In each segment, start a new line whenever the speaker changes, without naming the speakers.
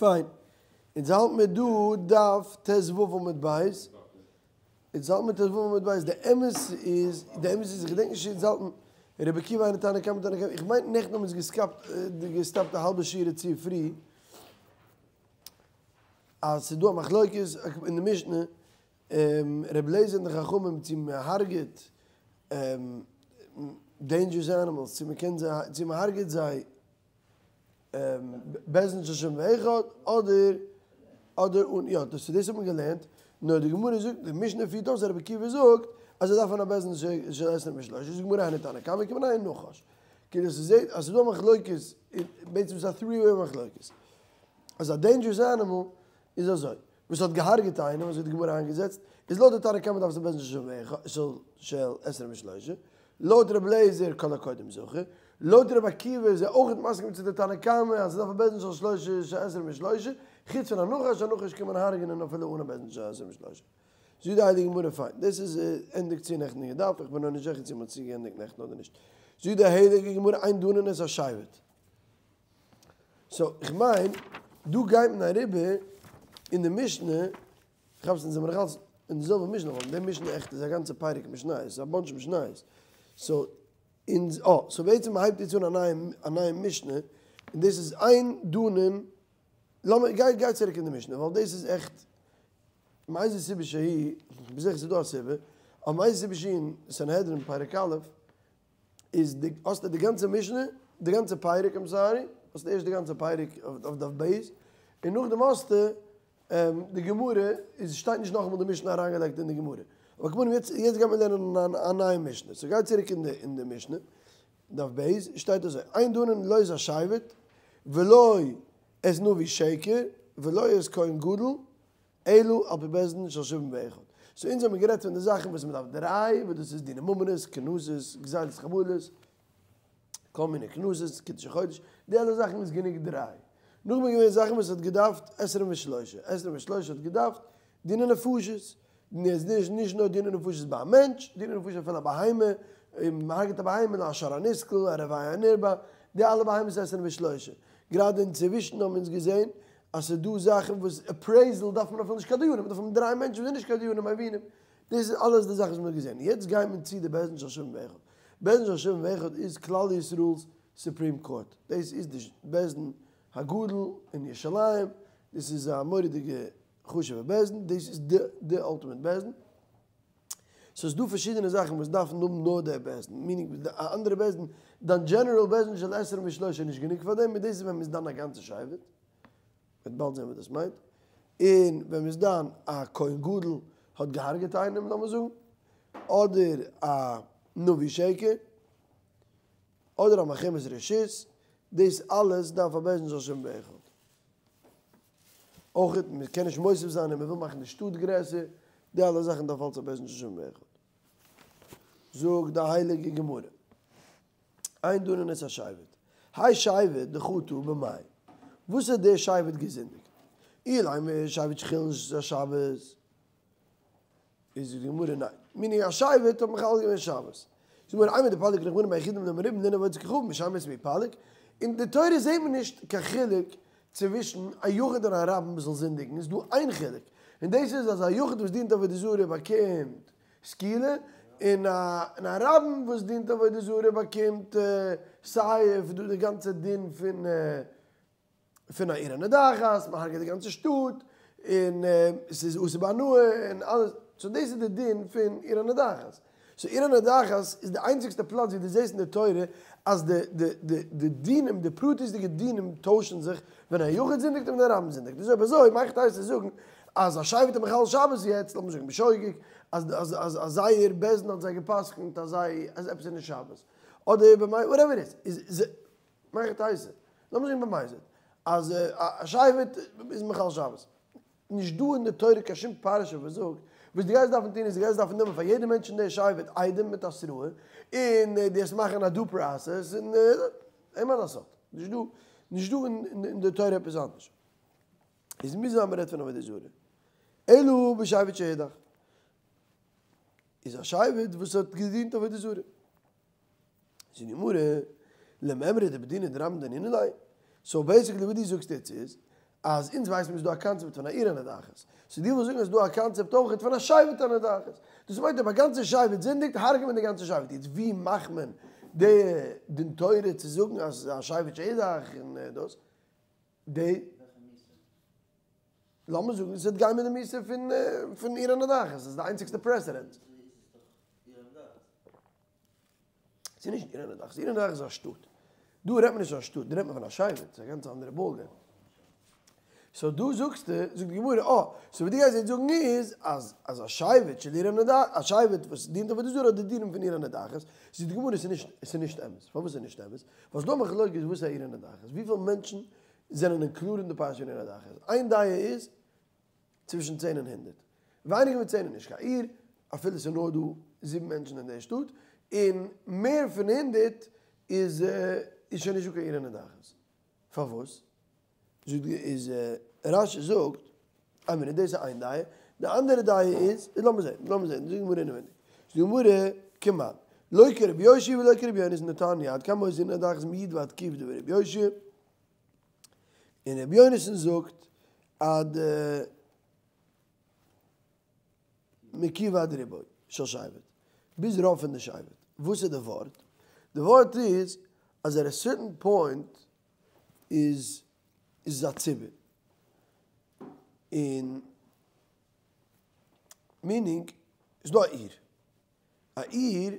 פיין. אונז האלט מיר דא דף ט"ו עמוד ב'. אונז האלט מיר ט"ו עמוד ב'. די אמת איז, די אמת איז, איך געדענק נישט אונז האלטן רבי עקיבא היינו תנא קמא תנא קמא, איך מיין נעכטן האבן אונז געסקאפט געסטאפט א האלבע שורה צו פרי, אז ס'איז דא א מחלוקת אין די משנה, רבי אליעזר און די חכמים צו מען הרג'עט דעינדזשערס ענימעלס, צו מען קען זיי, צו מען הרג'עט זיי בית דין של שבעים ואחד אדער אדער אן יא דאס דאס האט מען געלערנט נאר די גמרא זאגט די משנה פירט אויס אז רבי עקיבא זאגט אז עס דארף זיין א בית דין של עשרים ושלושה זאגט די גמרא היינו תנא קמא כמינהו נחש כאילו ס'זעהט אז ס'איז דא א מחלוקת בעצם איז א טרי וועי מחלוקת אז א דעינדזשערס ענימעל איז אזוי וואס האט געהארגעט איינעם אזוי האט די גמרא איינגעזעצט איז לויט די תנא קמא דארף עס א בית דין של עשרים ושלושה לויט רבי אליעזר כל הקודם זכה, לויט רבי עקיבא איז ער אויך מסכים צו די תנא קמא אז ס'דארף א בית דין של שלושה של עשרים ושלושה, חוץ פון א נחש, א נחש קען מען הרג'נען אפילו אן א בית דין של עשרים ושלושה. זאגט די הייליגע גמרא פיין, דאס איז ענדיגט צו נעכטנדיגע דף, איך בין נאר נישט זיכער צו מ'האט צוגעענדיגט נעכטן אדער נישט. זאגט די הייליגע גמרא אין דנין את השבט. סאו איך מיין דא גייט מען אריבער אין די משנה כאפסט אונז זעמיר נאך אלץ אין די זעלבע משנה ווייל די משנה עכט איז א גאנצע פרק משניות ס'איז א באנטש משניות סאו אונז אה סאו בעצם מ'הייבט יעצט אן א נייע א נייע משנה און דאס איז אין דנין לאמיר גיי גיי צוריק אין די משנה ווייל דאס איז עכט מאיזה סיבה שהיא כ'בין זיכער ס'איז דא א סיבה אבער מאיזה סיבה שהיא אין סנהדרין פרק א' איז די האסטו די גאנצע משנה די גאנצע פרק איים סארי האסטו ערשט די גאנצע פרק אויף דף ב' און נאכדעם האסטו די גמרא איז שטייט נישט נאכאמאל די משנה אריינגעלייגט אין די גמרא. אבער על כל פנים יעצט יעצט גייט מען לערנען א נייע משנה. סאו גיי צוריק אין די אין די משנה, דף ב', שטייט אזוי, אין דנין לא את השבט ולא את נביא שקר ולא את כהן גדול אלא על פי בית דין של שבעים ואחד. סאו אונז האבן גערעדט פון די זאכן וואס מען דארף דריי, וואס דאס איז דיני ממונות, קנסות, גזילות חבלות, כל מיני קנסות, קידוש החודש, די אלע זאכן איז גענוג דריי. נאכדעם איז געווען זאכן וואס האט געדארפט עשרים ושלושה, עשרים ושלושה האט געדארפט דיני נפשות, נישט נישט נאר דיני נפשות ביי א מענטש, דיני נפשות אפילו א בהמה, אויב מען הרג'ט א בהמה, א שור הנסקל, א רבעי הנרבע, די אלע בהמות עשרים ושלושה. גראדע אינצווישן האבן אונז געזען אז ס'איז דא זאכן וואס אפרעיזעל דארף מען אפילו נישט קיין דיונים, מ'דארף האבן דריי מענטשן וואס זענען נישט קיין דיונים מבינים. דאס איז אלעס די זאכן וואס מ'האט געזען. יעצט גייט מען צו די בית דין של שבעים ואחד. בית דין של שבעים ואחד איז כלל ישראל'ס סופרים קאורט. דאס איז די בית דין הגדול אין ירושלים. דאס איז א מורא'דיגע חשוב'ע בית דין. דאס איז די די אלטימעט בית דין. סאו ס'איז דא פארשידענע זאכן וואס דארפן האבן נאר די בית דין. מיענינג א אנדערע בית דין, דיין דזשענעראל בית דין של עשרים ושלושה איז נישט גענוג פאר דעם. און דאס איז ווען מ'איז דן א גאנצע שבט. מ'וועט באלד זען וואס דאס מיינט. און ווען מ'איז דן א כהן גדול האט געהארגעט איינעם לאמיר זאגן, אדער א נביא שקר, אדער א מלחמת רשות, דאס אלעס דארף א בית דין של שבעים ואחד. אויך מ'קען נישט מוסיף זיין און מ'וויל מאכן די שטאט גרעסער, די אלע זאכן דארף אלץ א בית דין של שבעים ואחד. זאגט די הייליגע גמרא. אין דנין את השבט. האי שבט דחטא במאי. וואס האט דער שבט געזינדיגט? אילימא שבט שחילל את השבת. איז זאגט די גמרא ניין. מיינט א שבט האט מחלל געווען שבת. זאגט די גמרא אימר דפליג רחמנא בין יחידים למרובים נינהו עבודת כוכבים משמש מי פליג. אין די תורה זעט מען נישט קיין חילוק צווישן א יחיד און א רבים וואס זאל זינדיגן. איז דא איין חילוק. און דאס איז אז א יחיד וואס דינט עבודה זרה באקומט סקילה, און א רבים וואס דינט עבודה זרה באקומט סייף, דא די גאנצע דין פון פון א עיר הנדחת, מען הרג'עט די גאנצע שטאט, און ס'איז אסור בהנאה, און אלעס, סאו דאס איז די דין פון עיר הנדחת. סאו עיר הנדחת איז די איינציגסטע פלאץ ווי דו זעסט אין די תורה אז די די די די דינים, די פרטיות'דיגע דינים טוישן זיך ווען א יחיד זינדיגט און ווען א רבים זינדיגט. איז אויב אזוי מהיכי תיתי צו זאגן אז א שבט איז מחלל שבת יעצט, לאמיר זאגן בשוגג, אז אז אז אז זייער בית דין האט זיי גע'פסק'נט אז זיי אז עפעס איז נישט שבת, אדער במאי וואטעווער איט איז, איז מהיכי תיתי, לאמיר זאגן במזיד, אז א שבט איז מחלל שבת. נישט דא אין די תורה קיין שום פרשה וואס זאגט, וואס דו גייסט דארפן טון איז דו גייסט דארפן נעמען פאר יעדע מענטש אין די שבט עדים מיט התראה, און דו וועסט מאכן א דו פראסעס, און אין מה לעשות, נישט דא, נישט דא אין די תורה עפעס אנדערש. איז מוז זיין מ'רעדט פון עבודה זרה. אלא בשבט שהודח. איז א שבט וואס האט געדינט עבודה זרה. זאגט די גמרא, למימרא דבדינא דרבים דנינן ליה. סאו בעיסיקלי וואס דו זאגסט יעצט איז, אז אונז ווייסן מיר ס'איז דא א קאנצעפט פון א עיר הנדחת, סאו דו ווילסט זאגן אז ס'איז דא א קאנצעפט אויכעט פון א שבט הנדחת, דאס מיינט אויב א גאנצע שבט זינדיגט הרג'ט מען די גאנצע שבט, יעצט ווי מאכט מען די דין תורה צו זאגן אז א שבט שהודח און דאס די לאמיר זאגן ס'וועט גיין מיט די מיתה פון פון עיר הנדחת, ס'איז די איינציגסטע פרעסעדענט. ס'איז נישט עיר הנדחת, עיר הנדחת איז א שטאט. דא רעדט מען נישט פון א שטאט, דא רעדט מען פון א שבט, ס'איז א גאנץ אנדערע ball game. so דא זאגסטו, זאגט די גמרא, אה, so וואס דו גייסט יעצט זאגן איז, אז אז א שבט של עיר הנדחת, א שבט וואס דינט עבודה זרה האט די דינים פון עיר הנדחת, זאגט די גמרא, ס'איז נישט, ס'איז נישט אמת. פארוואס איז נישט אמת? ווייל ס'איז דא א מחלוקת וואס איז א עיר הנדחת, וויפיל מענטשן זענען included אין די פרשה פון עיר הנדחת. איין דעה איז, צווישן צען און הונדערט. ווייניגער ווי צען איז נישט קיין עיר, אפילו ס'איז נאר דא זיבן מענטשן אין דער שטאט, און מער פון הונדערט איז איז שוין נישטא קיין עיר הנדחת. פארוואס? זאגט איז רש"י זאגט, איין מינוט, דאס איז איין דעה, די אנדערע דעה איז, לאמיר זען, לאמיר זען, זאגט די גמרא אינעווייניג, זאגט די גמרא, כמאן, לא כרבי יאשיה ולא כרבי יונתן דתניא, עד כמה היתה עיר הנדחת מי' ועד ק' דברי רבי יאשיה, און רבי יונתן זאגט עד מק' ועד רובו של שבט, ביז רוב פון די שבט. וואס איז די ווארט? די ווארט איז אז at a certain point איז איז א ציבור. און meaning איז דא א עיר. א עיר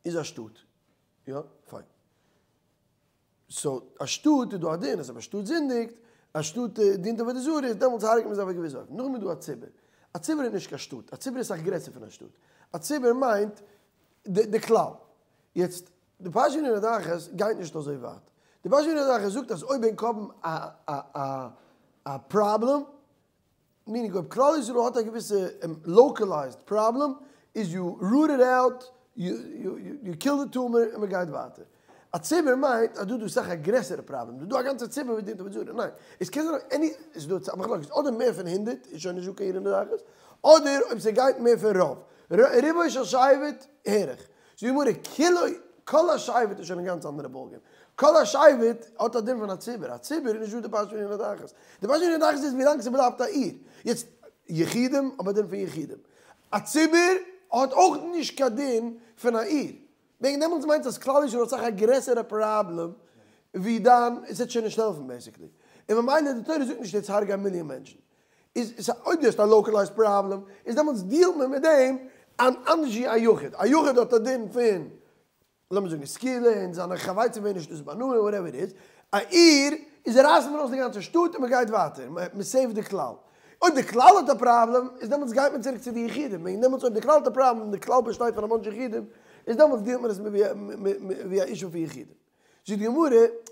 איז א שטאט. יא? פיין. so א שטאט איז דא א דין אז אויב א שטאט זינדיגט, א שטאט דינט עבודה זרה, איז דעמאלטס הרג'ט מען זיי אויף א געוויסע אופן. נאכדעם איז דא א ציבור. א ציבור איז נישט קיין שטאט. א ציבור איז אסאך גרעסער פון א שטאט. א ציבור מיינט די כלל. יעצט, די פרשה פון עיר הנדחת גייט נישט אזוי ווייט. די פרשה פון עיר הנדחת זאגט אז אויב ענק האבן א א א פראבלעם, meaning אויב כלל ישראל האט א געוויסע localized פראבלעם איז you root it out, you kill the tumor און מען גייט ווייטער. א ציבור מיינט אז דא איז דא אסאך א גרעסערע פראבלעם, דא איז דא א גאנצע ציבור וואס דינט עבודה זרה, ניין, עס קען זיין any, עס איז דא א מחלוקת, אדער מער פון הונדערט איז שוין נישט דא קיין עיר הנדחת, אדער אויב ס'גייט מער פון רוב, רובו של שבט הער איך. זאגט די גמרא כולו, כל השבט איז שוין א גאנץ אנדערע ball game. כל השבט האט א דין פון א ציבור, א ציבור איז נישט דא די פרשה פון עיר הנדחת. די פרשה פון עיר הנדחת איז ווילאנג ס'בלייבט א עיר. יעצט, יחידים האבן א דין פון יחידים. א ציבור האט אויך נישט קיין דין פון א עיר. וועגן דעמאלטס מיינט אז כלל ישראל האט אסאך א גרעסערע פראבלעם ווי דיין, עס וועט שוין נישט העלפן basically. און ממילא די תורה זאגט נישט יעצט הרגע א מיליאן מענטשן. איז אויב דו האסט א localized פראבלעם איז דעמאלטס דיעלט מען מיט דעם אן אנדערש ווי א יחיד, א יחיד האט א דין פון לאמיר זאגן סקילה און זיינע חביצים ווערן נישט נתבעל בהנאה whatever it is, א עיר איז רייסט מען אויס די גאנצע שטאט און מען גייט ווייטער, מען save ט די כלל. אויב די כלל האט א פראבלעם איז דעמאלטס גייט מען צוריק צו די יחידים, וועגן דעמאלטס אויב די כלל האט א פראבלעם און די כלל באשטייט פון א bunch יחידים איז דעמאלטס דיעלט מען עס ווי א issue פון יחידים. זאגט די גמרא,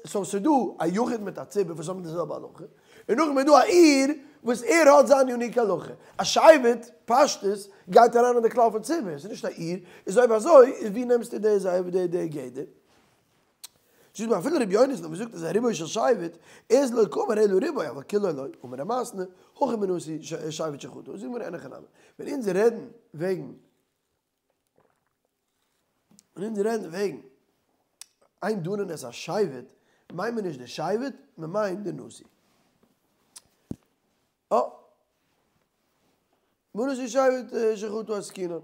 so ס'איז דא א יחיד מיט א ציבור וואס האבן די זעלבע הלכה, און נאכדעם איז דא א עיר וואס ער האט זיין unique הלכה. א שבט, פשטות, גייט אריין אין די כלל פון ציבור, ס'איז נישט א עיר, איז אויב אזוי, איז ווי נעמסטו די די גדר? זאגט מען אפילו רבי יונתן האט געזאגט אז א רובו של שבט איז לא קאמר אלא רובו אבל כולו לא, אמר רב מתנה, הכא בנשיא שבט שחטא, זאגט די גמרא אין הכי נמי, ווען אונז רעדן וועגן ווען אונז רעדן וועגן אין דנין את השבט, מיינט מען נישט די שבט, מען מיינט די נשיא. אה. בנשיא שבט שחטא עסקינן.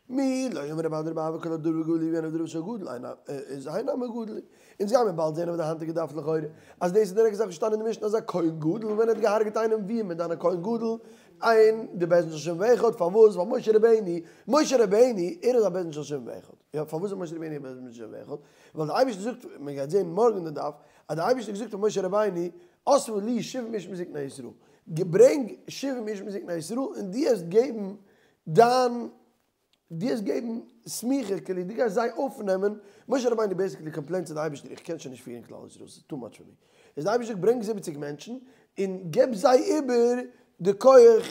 מי לא אמר רב אדא בר אהבה כל הדבר הגדול יביאנו דבר של גדול, איז היינו נמי גדול. אונז גיימיר באלד זען אויף די היינטיגע דף לכאורה, אז דאס איז די נעקסטע זאך געשטאנען אין די משנה אז א כהן גדול ווען ער האט געהארגעט איינעם ווי מיט דיינע כהן גדול אין די בית דין של שבעים ואחד, פארוואס? ווייל משה רבינו, משה רבינו, ער איז א בית דין של שבעים ואחד, יא, פארוואס איז משה רבינו א בית דין של שבעים ואחד? ווייל די אייבערשטער זאגט, מען גייט זען מארגן אין די דף, אז די אייבערשטער האט געזאגט פאר משה רבינו, אספה לי שבעים איש מזקני ישראל, ברענג שבעים איש מזקני ישראל און דו העסט געבן דיין דו העסט געבן סמיכה כאילו דו גייסט זיי אויפנעמען, משה רבינו basically complained צו די אייבערשטער איך קען שוין נישט פירן כלל ישראל ס'איז too much פאר מיר, איז די אייבערשטער זאגט ברענג זיבעציג מענטשן און געב זיי איבער די כח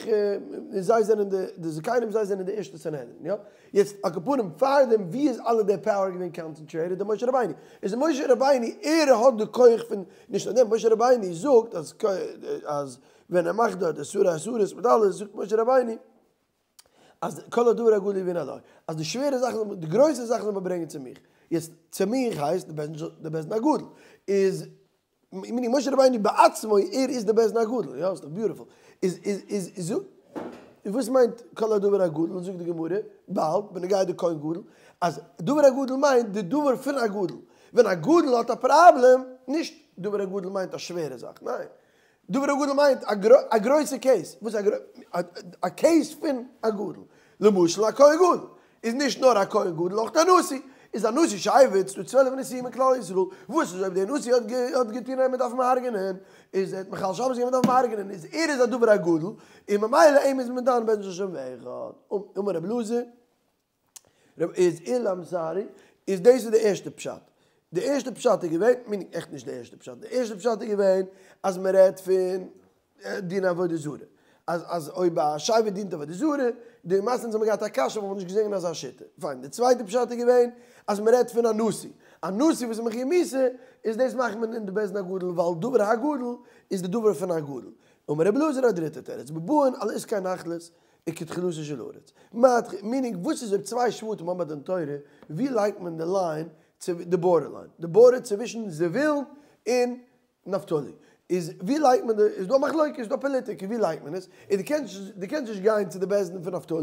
און זיי זענען די זקנים זיי זענען די ערשטע סנהדרין יא, יעצט על כל פנים פארדעם ווי איז אלע די power געווען concentrated אין משה רבינו, איז משה רבינו ער האט די כח פון, נישט נאר דעם משה רבינו זאגט אז אז ווען ער מאכט דארט די שרי עשרות מיט אלעס זאגט משה רבינו אז כל הדבר הגדול יביאון אלי, אז די שווערע זאכן, די גרויסע זאכן זאל מען ברענגען צו מיך. יעצט, צו מיך הייסט די בית דין הגדול, איז. Meaning משה רבינו בעצמו, ער איז די בית דין הגדול, יא? ס'איז דאך beautiful. איז, איז, איז, איז, וואס מיינט כל הדבר הגדול? זאגט די גמרא, באלד, בנוגע די כהן גדול, אז דבר הגדול מיינט די דבר פון א גדול. ווען א גדול האט א פראבלעם, נישט דבר הגדול מיינט א שווערע זאך, ניין. דבר הגדול מיינט א גרויסע case, וואס איז א case פון א גדול? למשל א כהן גדול איז נישט נאר א כהן גדול אויך א נשיא, איז א נשיא שבט, ס'דא 12 נשיאים אין כלל ישראל, וואס איז אויב דער נשיא האט געטון אז מ'דארף אים הרג'נען, איז ער האט מחלל שבת געווען מ'דארף אים הרג'נען, איז ער איז א דבר הגדול, און ממילא אים איז מען דן בית דין של 71. אמר רבי אלעזר, איז אילם sorry, איז דאס איז די ערשטע פשט. די ערשטע פשט איז געווען, מיין איך עכט נישט די ערשטע פשט, די ערשטע פשט איז געווען אז מען רעדט פון דין עבודה זרה. אז אז אויב א שבט דינט עבודה זרה, די למעשה אונז האבן געהאט א קשיא ווייל מ'האט נישט געזען אזא שיטה. פיין, די צווייטע פשט איז געווען אז מען רעדט פון א נשיא. א נשיא וואס איז מחויב מיתה, איז דאס מאכט מען אין די בית דין הגדול, ווייל דבר הגדול איז די דבר פון א גדול. אמר רבי אלעזר א דריטע תירוץ, בבאין על עסקי נחלות וכתחילתו של הארץ. Meaning, וואס איז אויב צוויי שבטים האבן א דין תורה, ווי לייגט מען די line, די border line, די border צווישן זבולון און נפתלי, איז ווי לייגט מען די, איז דא מחלוקת, איז דא פאליטיק, ווי לייגט מען עס, און דו קענסט, דו קענסט נישט גיין צו די בית דין פון נפתלי,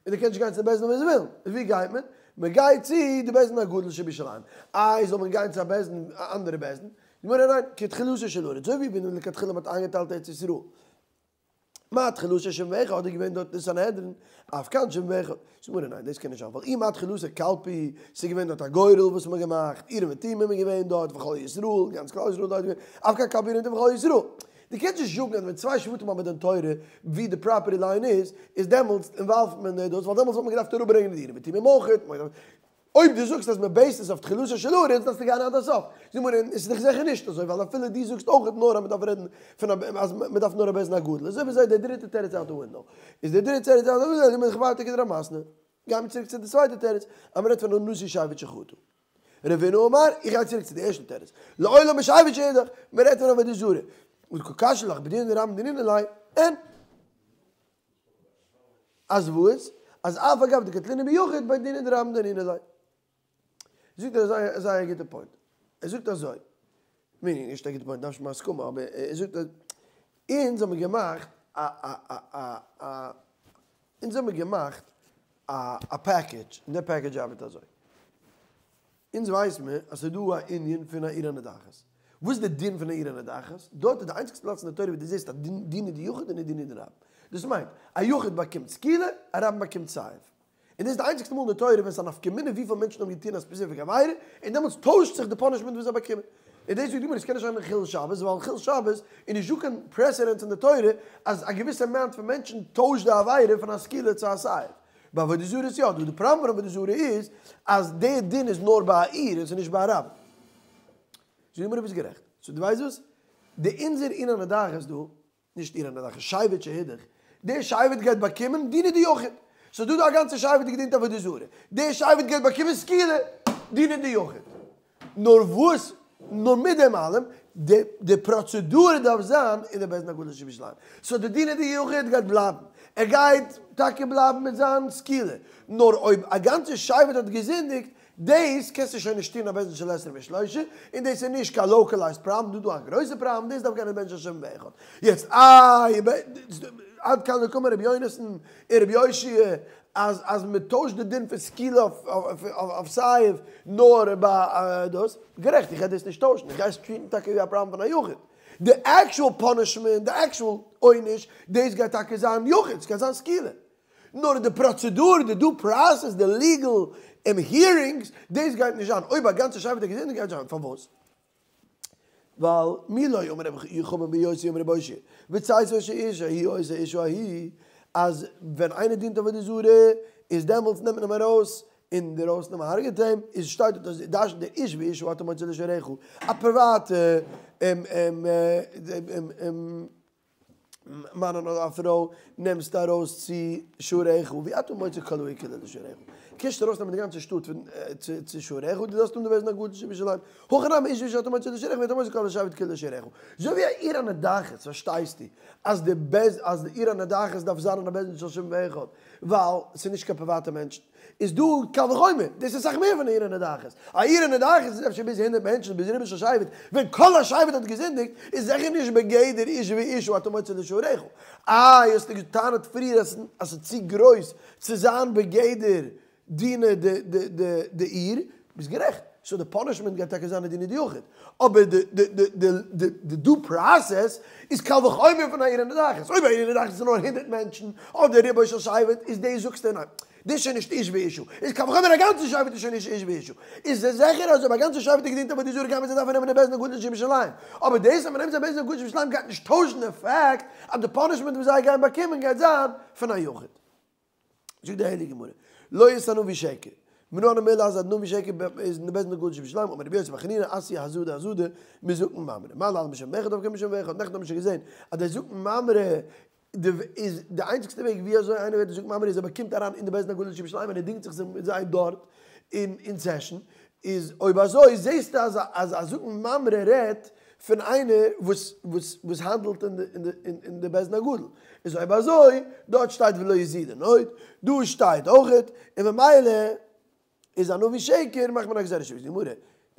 און דו קענסט נישט גיין צו די בית דין פון זבולון, איז ווי גייט מען? מען גייט צו די בית דין הגדול שבירושלים, איי זאל מען גיין צו א בית דין, א אנדערע בית דין, די גמרא ניין, כתחילתו של הארץ, אזוי ווי ווען לכתחילה מען האט איינגעטיילט ארץ ישראל. מה תחילתו 71 איז געווען דארט די סנהדרין, אף כאן 71. זאגט די גמרא ניין, דאס קען נישט זיין, ווייל אי מה תחילתו קלפי, ס'איז געווען דארט א גורל וואס מ'האט געמאכט, אורים ותומים איז געווען דארט, וכל ישראל, גאנץ כלל ישראל איז דארט געווען, אף כאן קלפי אורים ותומים וכל ישראל. דו קענסט נישט זאגן אז ווען צוויי שבטים האבן דין תורה ווי די property line איז, איז דעמאלטס involve ט מען דאס, ווייל דעמאלטס וואלט מען געדארפט אראפברענגען די אורים ותומים אויך, אויב דו זאגסט אז מען base ט עס אויף תחילתו של הארץ, דארפסטו גיין עד הסוף. זאגט די גמרא, עס איז דאך זיכער נישט אזוי, ווייל אפילו דו זאגסט אויך נאר אז מען דארף רעדן פון א, אז מען דארף נאר א בית דין הגדול. אזוי ווי אזוי דער דריטער תירוץ out the window. איז דער דריטער תירוץ out the window, זאגט מען ווייטער כדרב מתנה. גייען מיר צוריק צו די צווייטע תירוץ, אז מען רעדט פון א נשיא שבט שחטא. רבינא אמר, איך גיי צוריק צו די ערשטע תירוץ. לעולם בשבט שהודח, מען רעדט פון עבודה זרה. וקא קשיא לך בדינא דרבים דנינא ליה, אין. אז וואס? אז אף על גב דקטלינהו ביחיד בי דינא דרבים דנינא ליה. זאגט ער זייער זייער גוטע point. ער זאגט אזוי, meaning נישט א גוטע point, דארף נישט מיין הסכמה, אבער ער זאגט אז אונז האבן געמאכט א א א א א אונז האבן געמאכט א א package, און דער package ארבעט אזוי. אונז ווייסן מיר אז ס'איז דא א ענין פון א עיר הנדחת. וואס איז די דין פון א עיר הנדחת? דארט איז די איינציגסטע פלאץ אין די תורה ווי דו זעסט א דינא דיחיד און א דינא דרבים. דאס מיינט, א יחיד באקומט סקילה, א רבים באקומט סייף. און דאס איז די איינציגסטע מאל אין די תורה ווען ס'איז א נפקא מינה וויפיל מענטשן האבן געטון א specific עבירה, און דעמאלטס טוישט זיך די punishment וואס זיי באקומען. און דאס זאגט די גמרא, עס קען נישט זיין חילול שבת, ווייל חילול שבת איז נישט דא קיין precedent אין די תורה אז א געוויסע amount פון מענטשן טוישט די עבירה פון א סקילה צו א סייף. ביי עבודה זרה איז יא דא, די פראבלעם פון עבודה זרה איז אז די דין איז נאר ביי א עיר און ס'איז נישט ביי א רבים. זאגט די גמרא ביסט גערעכט. So דו ווייסט וואס? די אונזער עיר הנדחת דא, נישט עיר הנדחת, שבט שהודח, די שבט גייט באקומען דינא דיחיד. ס'איז דא דא א גאנצע שבט געדינט עבודה זרה. די שבט גייט באקומען סקילה, דינא דיחיד. נאר וואס? נאר מיט דעם אלעם, די פראצעדור דארף זיין אין די בית דין הגדול שבירושלים. So די דינא דיחיד גייט בלייבן. ער גייט טאקע בלייבן מיט זיין סקילה. נאר אויב א גאנצע שבט האט געזינדיגט, דאס קענסטו שוין נישט טון א בית דין של עשרים ושלושה, און דאס איז נישט קיין localized פראבלעם, דא דא א גרויסע פראבלעם, דאס דארף גיין אין בית דין של 71. יעצט איי, עד כאן לא קאמר רבי יונתן און רבי יאשיה אז אז מען טוישט די דין פון סקילה אויף סייף נאר ביי דאס, גערעכט איך גיי דאס נישט טוישן, איך גיי עס treat ן טאקע ווי א פראבלעם פון א יחיד, די actual punishment, די actual עונש, דאס גייט טאקע זיין יחיד, ס'גייט זיין סקילה, נאר די פראצעדור, די due process, די legal hearings, דאס גייט נישט זיין, אויב א גאנצע שבט האט געזינדיגט גייט זיין, פארוואס? ווייל מי לא אמר רבי חמא בר יוסי אמר רבי אושעיא, בצאתו של איש ההוא אותה האשה ההיא, אז ווען איינער דינט עבודה זרה, איז דעמאלטס נעמט מען אים ארויס אינדערויסן און מען הרג'עט אים, איז שטייט דארט אז דרש'נט דער איש ואשה אתה מוציא לשעריך, א פריוואטע מאן אדער א פרוי נעמסטו ארויס צו שעריך, ואי אתה מוציא כל העיר כולה לשעריך, קענסט ארויסנעמען די גאנצע שטאט פון צו שעריך, דו דארפסט האבן די בית דין הגדול שבירושלים, הכא נמי איש ואשה אתה מוציא לשעריך ואי אתה מוציא כל השבט כולו לשעריך, אזוי ווי א עיר הנדחת פארשטייסטו אז די בית אז די עיר הנדחת דארף זיין אין א בית דין של 71 ווייל ס'איז נישט קיין פריוואטע מענטשן. איז דא קל וחומר, דאס איז אסאך מער פון א עיר הנדחת, א עיר הנדחת איז אפשר ביז הונדרעט מענטשן, ביז רובו של שבט, ווען כל השבט האט געזינדיגט, איז זיכער נישט בגדר איש ואשה אתה מוציא לשעריך. איי האסטו געטענה'ט פריער אז ס'איז צו גרויס צו זיין בגדר דינא דעיר, ביסט גערעכט, so די punishment גייט טאקע זיין א דינא דיחיד, אבער די due process איז קל וחומר פון א עיר הנדחת, אויב א עיר הנדחת איז נאר הונדרעט מענטשן, אדער רובו של שבט, איז דאס זאגסטו ניין, דאס איז שוין נישט איש ואשה, איז קל וחומר א גאנצע שבט איז שוין נישט איש ואשה, איז עס זיכער אז אויב א גאנצע שבט האט געדינט עבודה זרה גייען זיי דארפן נעמען די בית דין הגדול של ירושלים, אבער דאס אז מען נעמט זיי בית דין הגדול של ירושלים גייט נישט טוישן די fact אז די punishment וואס זיי גייען באקומען גייט זיין פון א יחיד. זאגט די הייליגע גמרא, לא את הנביא שקר, מנא הני מילי אז א נביא שקר איז אין די בית דין הגדול של ירושלים, אמר רבי יוסי בר חנינא אתיא הזאדה הזאדה מזקן ממרא, מה להלן בשבעים ואחד אף כאן בשבעים ואחד, נעכטן האבן מיר שוין געזען אז דער זקן ממרא איז די איינציגסטע וועג ווי אזוי איינער ווערט א זקן ממרא איז ער באקומט אריין אין די בית דין הגדול של ירושלים און ער דינגט זיך מיט זיי דארט אין session, איז אויב אזוי זעסטו אז אז א זקן ממרא רעדט פון איינער וואס וואס וואס האנדלט אין די בית דין הגדול, איז אויב אזוי דארט שטייט ולא יזידון עוד, דא שטייט אויכעט, און ממילא איז א נביא שקר מאכט מען א גזירה שווה, זאגט די גמרא,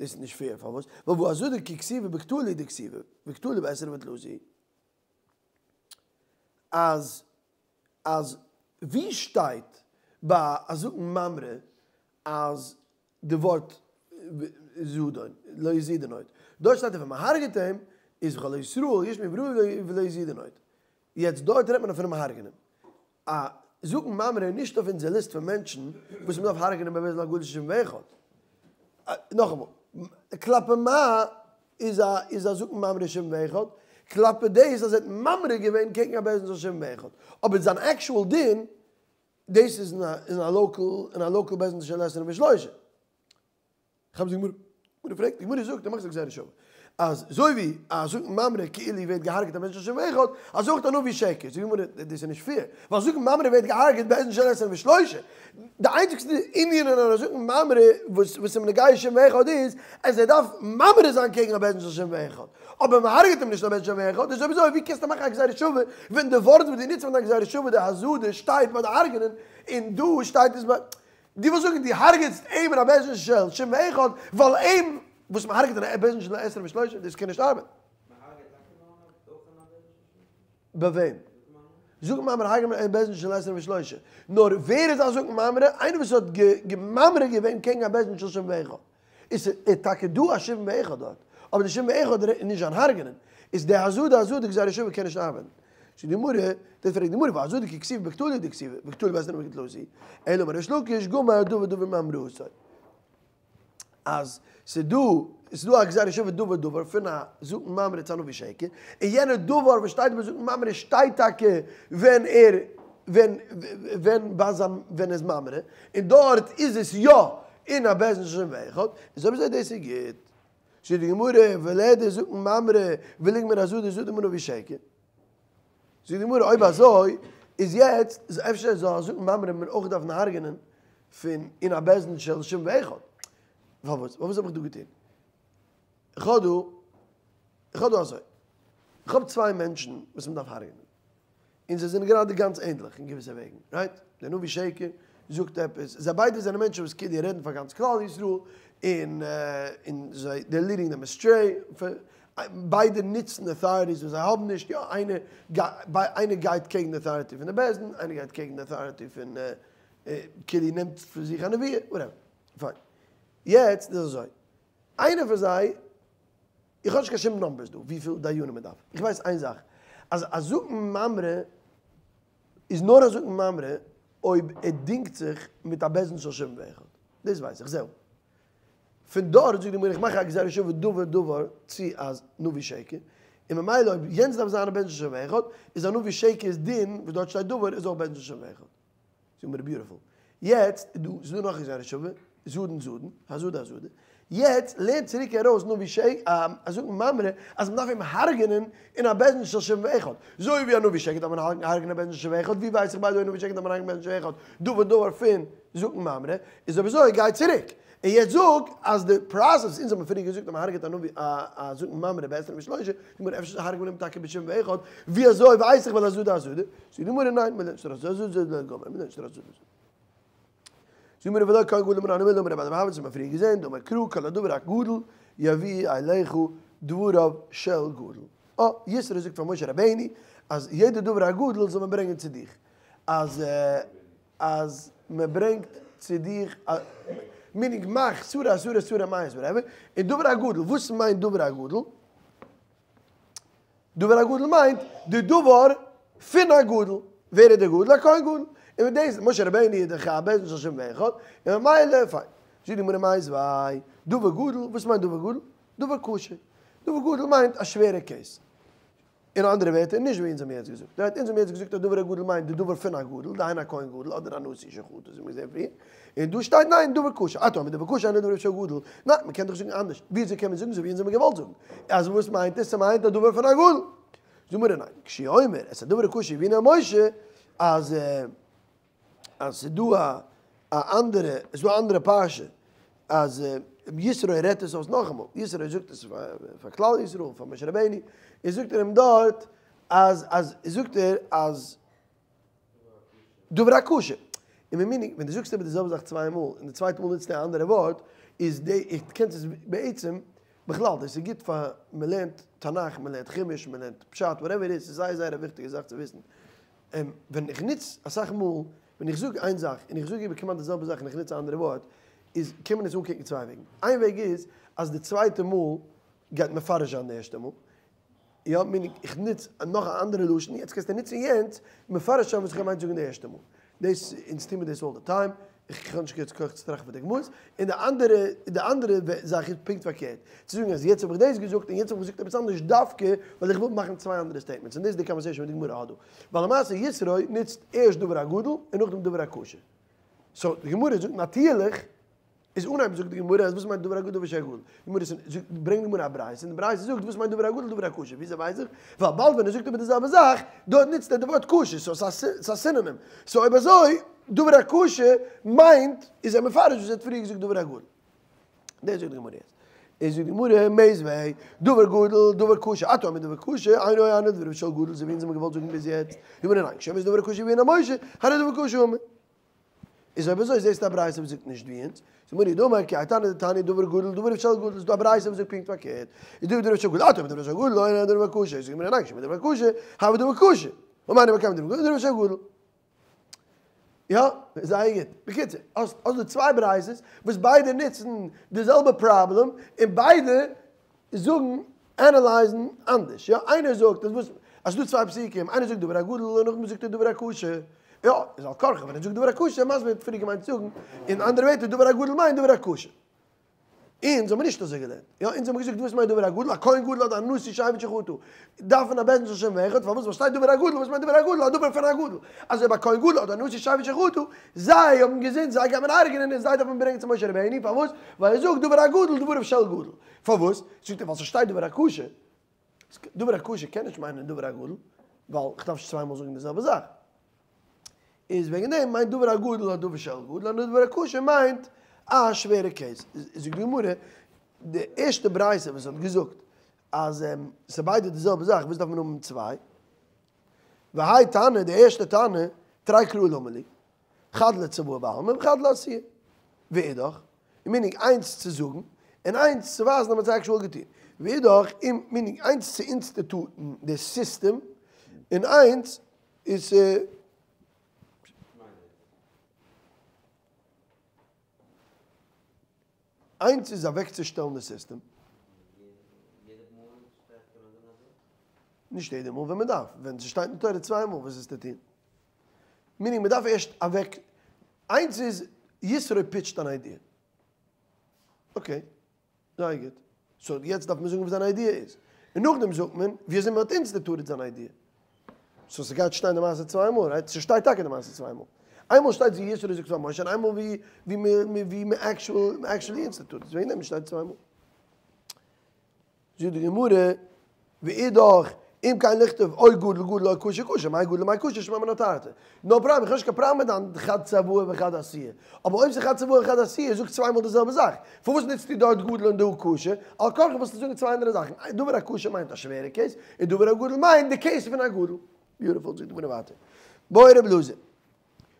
דאס איז נישט fair, פארוואס? ווייל והא הזדה כי כתיבא בקטלא דכתיבא, וקטלא בעשרה ותלתא, אז אז ווי שטייט ביי א זקן ממרא אז די ווארט זדון, לא יזידון עוד, דארט שטייט אז ווען מען הרג'עט אים איז וכל ישראל ישמעו ויראו ולא יזידון עוד, יעצט דארט רעדט מען פונעם הרג'נען, א זקן ממרא איז נישט אויף אונזער ליסט פון מענטשן וואס מען דארף הרג'נען ביי בית דין הגדול שבעים ואחד, נאכאמאל, כלפי מה איז א איז א זקן ממרא שבעים ואחד, כלפי דאס אז ער האט ממרא געווען קעגן א בית דין של שבעים ואחד, אבער זיין actual דין, דאס איז אין א אין א local אין א local בית דין של עשרים ושלושה. כאפט די גמרא און פרעגט, די גמרא זאגט, דו מאכסט א גזירה שווה, אז אזוי ווי א זקן ממרא כאילו ווערט געהארגעט א בית דין של שבעים ואחד, אזוי אויך א נביא שקר, זאגט די גמרא, דאס איז נישט fair, ווייל זקן ממרא ווערט געהארגעט בית דין של עשרים ושלושה, די איינציגסטע ענין אין א זקן ממרא וואס איז נוגע שבעים ואחד איז אז ער דארף ממרא זיין קעגן א בית דין של שבעים ואחד, אבער מען הרג'ט אים נישט אין א בית דין של שבעים ואחד, איז אויב אזוי ווי קענסטו מאכן א גזירה שווה ווען די ווארט וואס דו נוצט פון דיין גזירה שווה די הזדה שטייט ביי די הרג'נען און דא שטייט עס ביי דו ווילסט זאגן דו הרג'עסט אים אין א בית דין של שבעים ואחד ווייל אים וואס מען הרג'ט אין א בית דין של עשרים ושלושה דאס קען נישט ארבעטן. ביי וועם? זקן ממרא הרג'ט מען אין בית דין של עשרים ושלושה. נאר ווער איז א זקן ממרא? איינער וואס האט ממרא געווען קעגן א בית דין של שבעים ואחד. איז טאקע דא א שבעים ואחד דארט, אבער די שבעים ואחד איז נישט זיין הרג'נען. איז די הזדה הזדה גזירה שווה קען נישט ארבעטן. זאגט די גמרא, דאס פרעגט די גמרא, והא הזדה כי כתיבא בקטלא דכתיבא, וקטלא בעשרים ותלתא, אלא אמר ריש לקיש גמר דבר דבר מאמרתו. אז ס'דא, ס'דא א גזירה שווה דבר דבר פון א זקן ממרא צו א נביא שקר, און יענע דבר וואס שטייט ביי זקן ממרא שטייט טאקע ווען ער, ווען, ווען ביי זיין, ווען ער איז ממרא, און דארט איז עס יא אין א בית דין של שבעים ואחד, איז אויב אזוי דאס איז גוט. זאגט די גמרא, וליהדר זקן ממרא וליגמר הזדה הזדה מנביא שקר. זאגט די גמרא, אויב אזוי איז יעצט, איז אפשר זאל א זקן ממרא מען אויך דארפן הרג'נען פון אין א בית דין של שבעים ואחד. פארוואס? וואס האב איך דא געטון? איך האב דא, איך האב דא אזוי, איך האב צוויי מענטשן וואס מען דארף הרג'נען. און זיי זענען גראדע גאנץ ענדליך אין געוויסע וועגן, right? דער נביא שקר זאגט עפעס, זיי ביידע זענען מענטשן וואס כאילו רעדן פאר גאנץ כלל ישראל, און און זיי they're leading them astray, ביידע נוצן authorities וואס זיי האבן נישט, יא איינער איינער גייט קעגן די authority פון די בית דין, איינער גייט קעגן די authority פון כאילו נעמט פאר זיך א נבואה, whatever, פיין. יעצט איז אזוי, איינער פון זיי איך האב נישט קיין שום numbers דא וויפיל דיינים מען דארף, איך ווייס איין זאך אז א זקן ממרא איז נאר א זקן ממרא אויב ער דינגט זיך מיט א בית דין של שבעים ואחד, דאס ווייס איך, זהו. פון דארט זאגט די גמרא איך מאך א גזירה שווה דבר דבר צו א נביא שקר, און ממילא אויב יענץ דארף זיין א בית דין של שבעים ואחד, איז א נביא שקר'ס דין וואס דארט שטייט דבר איז אויך בית דין של שבעים ואחד. זאג מיר beautiful. יעצט איז דא, ס'איז דא נאך א גזירה שווה, זדון זדון, הזדה הזדה. יעצט לערנט צוריק ארויס נביא ש א זקן ממרא אז מ'דארף אים הרג'נען אין א בית דין של שבעים ואחד. אזוי ווי א נביא שקר דארף מען הרג'נען אין א בית דין של שבעים ואחד, ווי ווייס איך by the way נביא שקר דארף מען הרג'נען בית דין של שבעים ואחד, דבר דבר פון זקן ממרא, איז אויב אזוי גיי צוריק. און יעצט זאג אז די process, אונז האבן פריער געזאגט אז מ'הרג'עט א נביא א זקן ממרא בעשרים ושלושה, זאג מיר אפשר הרג'ט מען אים טאקע בשבעים ואחד, ווי אזוי ווייס איך ווייל הזדה הזדה? זאגט די גמרא ניין, מ'לערנט נישט ארויס הזדה הזדה גמור, מ'לערנט נישט ארויס הזדה הזדה. זאג מיר ולא כהן גדול מנין המילה אמר רב אדא בר אהבה, דאס האט מען פריער געזען, דאמר קרא כל הדבר הגדול יביאו אליך דבריו של גדול. אה, יתרו זאגט פאר משה רבינו אז יעדע דבר הגדול זאל מען ברענגען צו דיך. אז אז מען ברענגט צו דיך meaning מאך שרי עשרה שרי מאות whatever, און דבר הגדול, וואס מיינט דבר הגדול? דבר הגדול מיינט די דבר פון א גדול, ווער איז די גדול? א כהן גדול, און מיט דאס משה רבינו איז דאך א בית דין של שבעים ואחד, און ממילא פיין. זאגט די גמרא מיתיבי, דבר גדול, וואס מיינט דבר גדול? דבר קשה. דבר גדול מיינט א שווערע case. אין אנדערע ווערטער, נישט ווי אונז האבן יעצט געזאגט. right, אונז האבן יעצט געזאגט אז דבר הגדול מיינט די דבר פון א גדול, דהיינו א כהן גדול אדער א נשיא שחטא, אזוי ווי מיר זעען פריער. און דא שטייט ניין, דבר קשה. אתה אומר דבר קשה אינו דבריו של גדול. ניין, מ'קען דאך זאגן אנדערש. וויאזוי קען מען זאגן אזוי ווי אונז האבן געוואלט זאגן? אז וואס מיינט עס? ס'מיינט א דבר פון א גדול. זאגט מיר ניין, כשהוא אומר את הדבר הקשה יביאון אל משה, אז אז ס'איז דא א א אנדערע, ס'איז דא א אנדערע פרשה, אז יתרו רעדט עס אויס נאכאמאל, יתרו זאגט עס פאר כלל ישראל, פאר משה רבינו, און זאגט ער אים דארט אז אז זאגט ער אז דבר הקשה, און meaning ווען דו זאגסט איבער די זעלבע זאך צוויי מאל, און די צווייטע מאל נוצטו א אנדערע ווארט, איז די, איך קענסט עס בעצם, בכלל דאס איז גוט פאר מען לערנט תנך, מען לערנט חומש, מען לערנט פשט, whatever איז, ס'איז זייער זייער א וויכטיגע זאך צו וויסן. ווען איך נוץ אסאך מאל, ווען איך זאג איין זאך און איך זאג איבער כמעט די זעלבע זאך און איך נוץ א אנדערע ווארט, איז קען מען עס אנקוקן צוויי וועגן. איין וועג איז אז די צווייטע מאל גייט מפרש זיין די ערשטע מאל. יא, meaning איך נוץ נאך א אנדערע לשון, יעצט קענסטו נוצן יענץ מפרש זיין וואס איך האב געמיינט זאגן די ערשטע מאל. דאס, אונז טוהן מיר דאס all the time, איך האב נישט יעצט כח צו טראכטן פון דוגמאות. און די אנדערע, די אנדערע זאך איז פונקט פארקערט. צו זאגן אז יעצט האב איך דאס געזאגט און יעצט האב איך געזאגט עפעס אנדערש דווקא ווייל איך וויל מאכן צוויי אנדערע statements. און דאס איז די conversation וואס די גמרא האט דא. ווייל למעשה יתרו נוצט ערשט דבר הגדול און נאכדעם דבר הקשה. so די גמרא זאגט נאטירליך איז אנהייב זאגט די גמרא אז וואס מיינט דבר הגדול דבר שהגדול? די גמרא זאגט, ברענגט די גמרא א ברייתא און די ברייתא זאגט וואס מיינט דבר הגדול דבר הקשה? וויאזוי ווייס איך? ווייל באלד ווען ער זאגט איבער די זעלבע זאך, דארט נוצט ער די ווארט קשה, so ס'איז א synonym. so אויב אזוי, דבר הקשה מיינט, איז ער מפרש וואס ער האט פריער געזאגט דבר הגדול. דאס זאגט די גמרא יעצט. איז זאגט די גמרא, מיתיבי, דבר גדול, דבר קשה, אתה אומר דבר קשה, אינו הני דבריו של גדול, אזוי ווי אונז האבן געוואלט זאגן ביז יעצט. די גמרא ניין, כשאומר את הדבר הקשה יביאון אל משה, הני דבר קשה אמור. איז אויב אזוי זעסטו א ברייתא וואס זאגט נישט ווי אונז, זאגט מר דאמר כי האי תנא דתניא דבר גדול דבריו של גדול, איז דא א ברייתא וואס זאגט פונקט פארקערט, איז דא דבריו של גדול, אתה אומר דבר של גדול, אינו דבר קשה, זאגט מר ניין כשאומר דבר קשה, הוי דבר קשה, ומה אני מקיים דבר גדול דבריו של גדול. יא, זייער גוט. בקיצור, האסט דא צוויי ברייתות וואס ביידע נוצן די זעלבע פראבלעם, און ביידע זאגן, analyze ן אנדערש, יא, איינער זאגט אז וואס, אז ס'דא צוויי פסוקים, איינער זאגט דבר הגדול און נאכדעם זאגט ער דבר הקשה, יא, איז על כרחך ווען ער זאגט דבר הקשה משמע האט פריער געמיינט צו זאגן, אין אנדערע ווערטער דבר הגדול מיינט דבר הקשה. אונז האבן נישט אזוי געלערנט, יא, אונז האבן געזאגט וואס מיינט דבר הגדול, א כהן גדול אדער א נשיא שבט שחטא, דארף מען א בית דין של שבעים ואחד, פארוואס ווייל שטייט דבר הגדול, וואס מיינט דבר הגדול, א דבר פון א גדול, אז אויב א כהן גדול אדער א נשיא שבט שחטא, זיי האבן געזינדיגט, זיי גייט מען הרג'נען און זיי דארף מען ברענגען צו משה רבינו, פארוואס? ווייל ער זאגט דבר הגדול דבריו של גדול. פארוואס? זאגט ער ווייל ס'שטייט דבר הקשה. דבר הקשה קען נישט מיינען דבר הגדול, ווייל כ'דארף נישט צוויי מאל זאגן די זעלבע זאך. איז וועגן דעם מיינט דבר הגדול א דבר של גדול, און דבר הקשה מיינט א שווערע case. זאגט די גמרא, די ערשטע ברייתא וואס האט געזאגט אז ס'ביידע די זעלבע זאך, וואס דארף מען האבן צוויי? והאי תנא, די ערשטע תנא, תרי קראי למה לי, חד לצוואה בעלמא וחד לעשיה. ואידך, meaning איינס צו זאגן, און איינס צו ווייזן אז מ'האט עס actual געטון. ואידך, meaning איינס צו institute ן די סיסטעם, און איינס איז צו. איינס איז אוועקצושטעלן די סיסטעם. נישט יעדע מאל, ווען מ'דארף. ווען ס'שטייט אין תורה צוויי מאל וואס איז צו טון? meaning מ'דארף ערשט אוועק, איינס איז יתרו pitch ט אן idea. okay, זייער גוט. so יעצט דארף מען זאגן וואס זיין idea איז. און נאכדעם זאגט מען ווי אזוי מ'האט instituted זיין idea. so ס'גייט שטיין די מעשה צוויי מאל, right? ס'שטייט טאקע די מעשה צוויי מאל. איינמאל שטייט ווי יתרו זאגט פאר משה און איינמאל ווי ווי מ'actually instituted. וועגן דעם שטייט צוויי מאל. זאגט די גמרא, ואידך, אם כן לכתוב או גדול גדול או קשה קשה, מאי גדול מאי קשה שמע מינה תרתי. no problem, איך האב נישט קיין פראבלעם מיט דיין חד צוואה וחד עשיה. אבער אויב ס'איז חד צוואה וחד עשיה, זאג צוויי מאל די זעלבע זאך. פארוואס נוצטו דארט גדול און דא קשה? על כרחך ווילסטו זאגן צוויי אנדערע זאכן. דבר הקשה מיינט א שווערע case, און דבר הגדול מיינט די case פון א גדול. beautiful, זאגט די גמרא ווייטער. בעי רבי אלעזר.